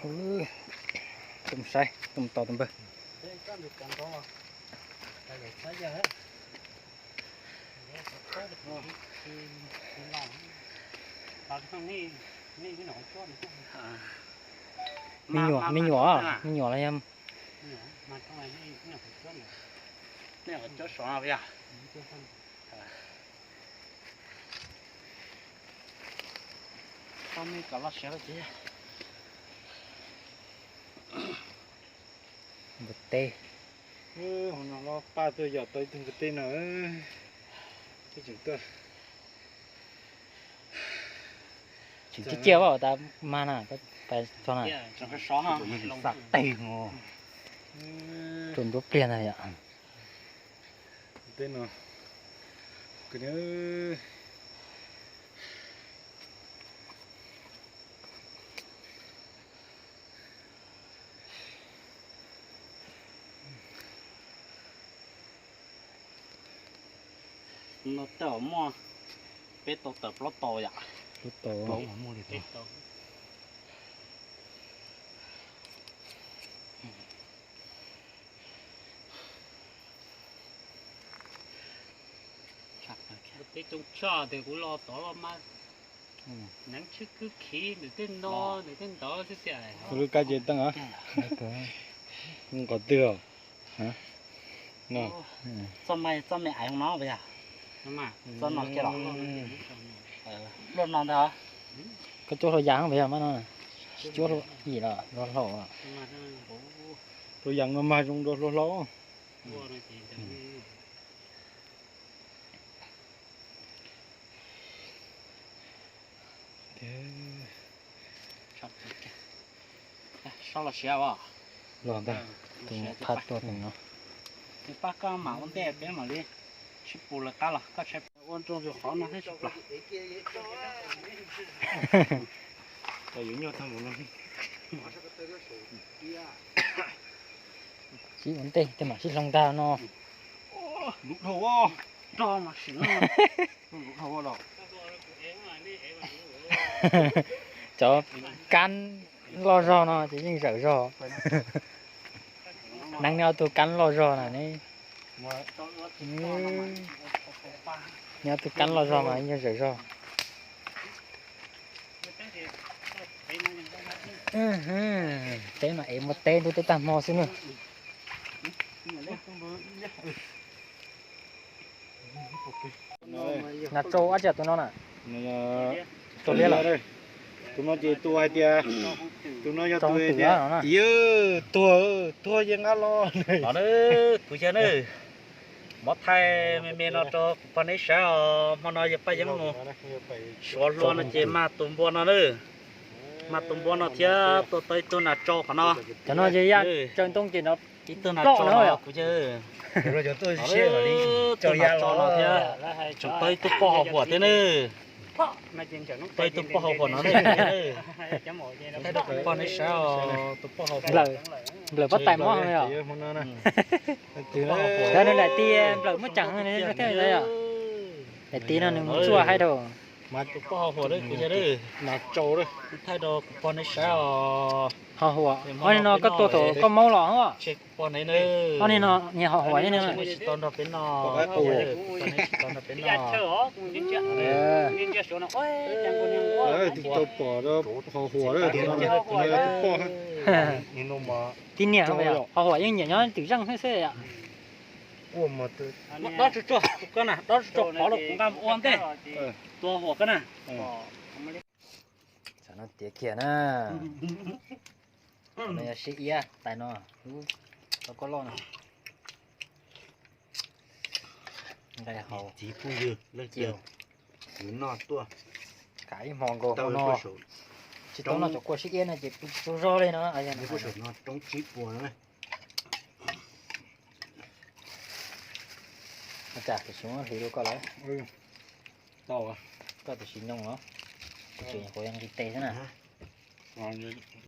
Tuaj mus saib, tuaj mus tos tus npawg. Me nyuam, me nyuam, me nyuam los yog? Npua teb. Paj tuaj yom tau ib tug npua teb no. Tseem tuaj. Tseem ciaj ciaj os, tas mag na, pais txog na. Xav teg os. Rau nruab pliag ntag yom. Teb no. No tej zaum muaj peb tau tawm plaub tau yom. Plaub tau. Teb coob tshaj tias kuv los tod los mas neev tshwj kwb khiv ntawm tej no ntawm tej ntawd xwb tiag. Lub kab ce teej, nqos twg os? Txoj me, txoj me aiv no yog, txoj no kiag los. Luaj no ntag. Koj cuab hlua yas mas yog mas no, tsis cuab hlua yim los hlua hlau. Hlua yas no mas zoo dua hlua hlau. Sab los siav os. Los ntag, tus phaj tuaj tus no. Nws pab koj mam ua ntej peb mam li sib pus lawv qab los koj tshawb ua nroo tus qhov no thiab tsis plam. Sib ua ntej tej mam sib hloov ntag no. Lub dhau, rog mas sim no. Cov kab loj zog no ces yeej zawm zog. Neev neb ob tug kab loj zog na ne. Neb ob tug kab loj zog mas yeej zawm zog. Teb mas ev muaj teb ntuj teb tag hmo xwb na. Nas tsau ab tsi tus no na? Tsau liab los? Tus no ces tus hais tias, tus no yog tus hais tias, yawg tuag, tuag yeej nqa los. Los na, kuv yawg na, muab thaij me me no rau kuv pog neb saib os. Hmo no yawg Paj Yeeb mus suav hlua no ces mag tus npua no na, mag tus npua no thiab tua tau ib tug nas tsau qhov no. Cov no ces yaj tsaws ntoo ces no ib tug nas tsau no kuv yawg, ib tug nas tsau no thiab, tseem tau ib tug poj hauv huam thiab na. Tau ib tug poj hauv huam no na, thaij rau kuv pog neb saib os, tus poj hauv huam. Nplawm pob tais mob os. Nws daim tij nplawm muaj ceem thiab yom. Daim tij no nws mus tsuaj haib dhau. Mas tus poj hauv huam kuv yawg, nas tsau, thaij rau kuv pog neb saib os. Hauv huam, ob niag no koj tua thaum koj maub los os. Ob niag no nyias hauv huam thiab na. Tsis tau nrog peb noj, tsis tau nrog peb noj. Tsis tau pom hauv huam, tib niag hauv huam yeej nyiam nyob twm zeej xwb xwb yom. Dob tsuag tsuag koj na, dob tsuag tsuag pov los kuv nqa mus ua ntej. Tua hauv huam koj na. Xav no tiav kiag na. No yog sib iab tais no, lub tau koj loj no. Nqaij hau. Txiv phooj ywg leej twg noj tuaj, kav ib hmo nkaus hauv no. Tsis tau noj cov kua sib iab no ces pw tsis tsaug zog li no. Roob tsib puas no. Tam sim muab hliv rau koj lawm. Koj tam sim nyooj los? Kuv tseem nyuam qhuav nqis tes xwb na.